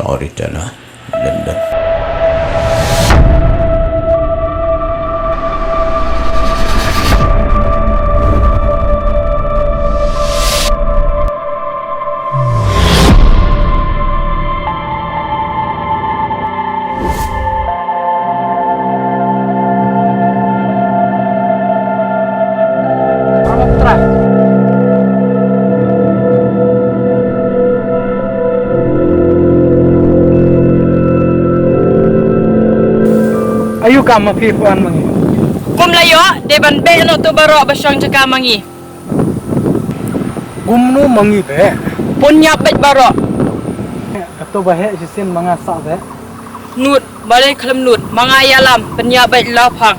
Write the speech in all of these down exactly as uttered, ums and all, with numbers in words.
Oritana, London. Aïu kam ma phi phuh wan ma ngi? Kum la ïoh, dei ban beh noh tu baroh ba shong jaka ma ngi. Kumno ma ngi beh? Pynïap beit baroh. Kato ba heh shisien ma nga sah beh. Nud, balei khlem nud, ma nga ïalam, pynïap beit la phang.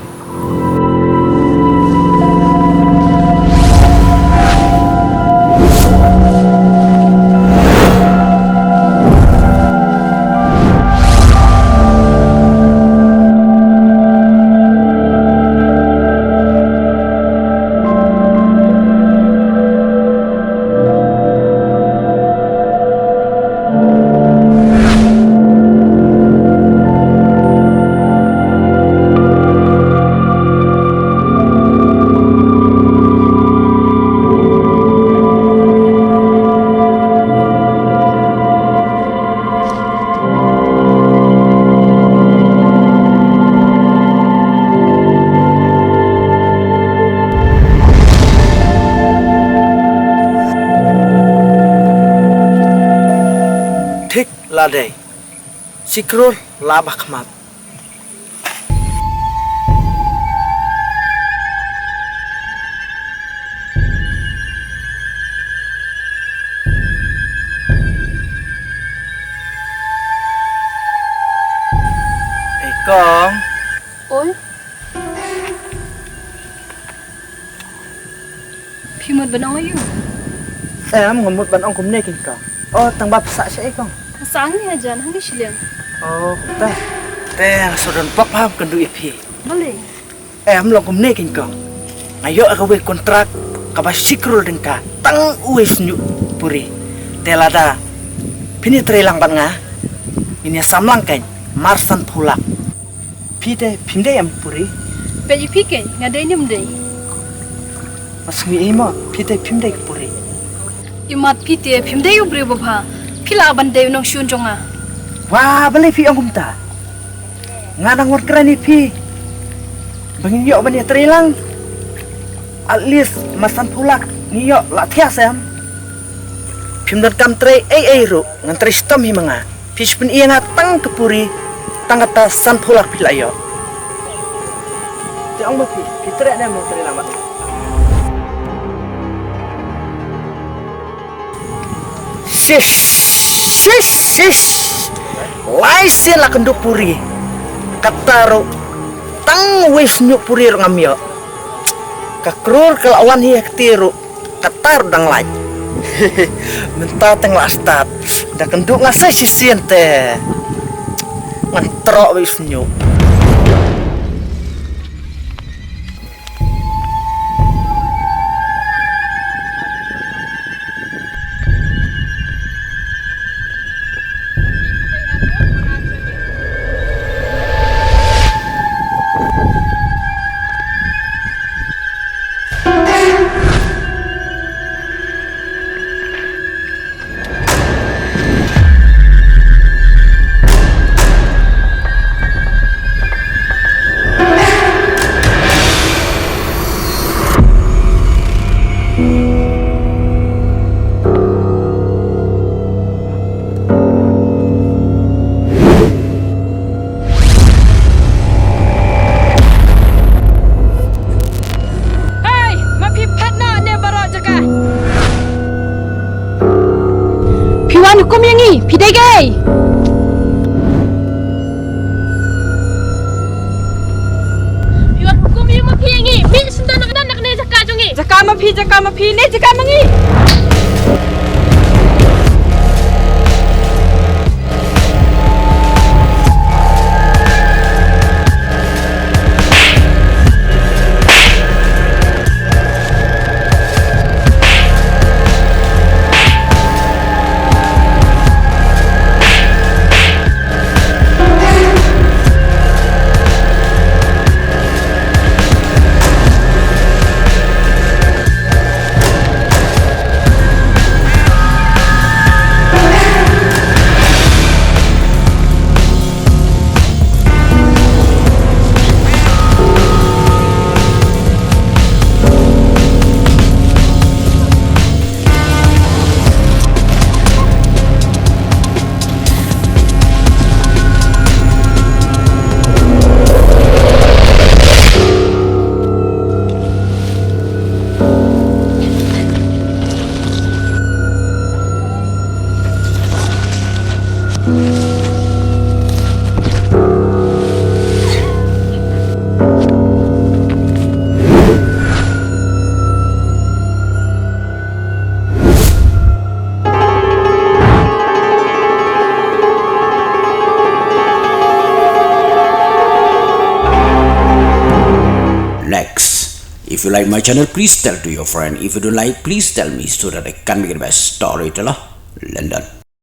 Thik la dei. Shi klur la ba khmat. Ei kong. Oi. Phi mut ban ong aïu? Em, nga mut ban ong kumne kein kong. Oh, tang ba phi sah shaei kong? Nga sah hangne hajan, hangne shiliang. Oh, kumta. Te nga shu don pok ba hap kynduh ïa phi. Balei? Em, long kumne kein kong. Nga ïoh kawei kontrak kaba shi klur tyngka, tang uwei shñiuh puri. Te lada phin ïatrei lang bad nga, ngin ïasam lang kein mar sanphew lak. Phi te phim dei em puri? Peit ïa phi kein, nga dei ne ym dei? Nga sngew ei mo, phi te phim dei ka puri? Imat phi te phim dei u briew babha, phi lah ban dei u nongshun jong nga. Wah, balei phi ong kumta? Nga dang wan kren ïa phi ba ngin ïoh ban ïatrei lang. At least mar sanphew lak ngin ïoh, lah thiah sem. Phim donkam trei ei ei ruh, ngan trei shitom hi ma nga. Phi shu pyni ïa nga tang ka puri, tang kata sanphew lak phi la ïoh. Te ong ba phi, phi treh ne em ban trei lang bad nga? Shish, shish, shish. Lai sien la kynduh puri. Kata ruh tang uwei shñiuh puri ruh ngam ïoh. Ka klur ka la wan hi ha kti ruh. Kata ruh dang lait. Mynta tang la start. Da kynduh nga sa shisien te ngan troh beit u shñiuh. Hei, ma phi phet noh ne baroh jaka? Phi wan hukum ïa ngi, phi dei kaei? Phi wan hukum ïa ma phi ïa ngi, mih shen don na kane jaka jong ngi. Jaka ma phi, jaka ma phi, ne jaka ma ngi. Blacks. If you like my channel, please tell to your friend. If you don't like, please tell me so that I can make the best storyteller. London.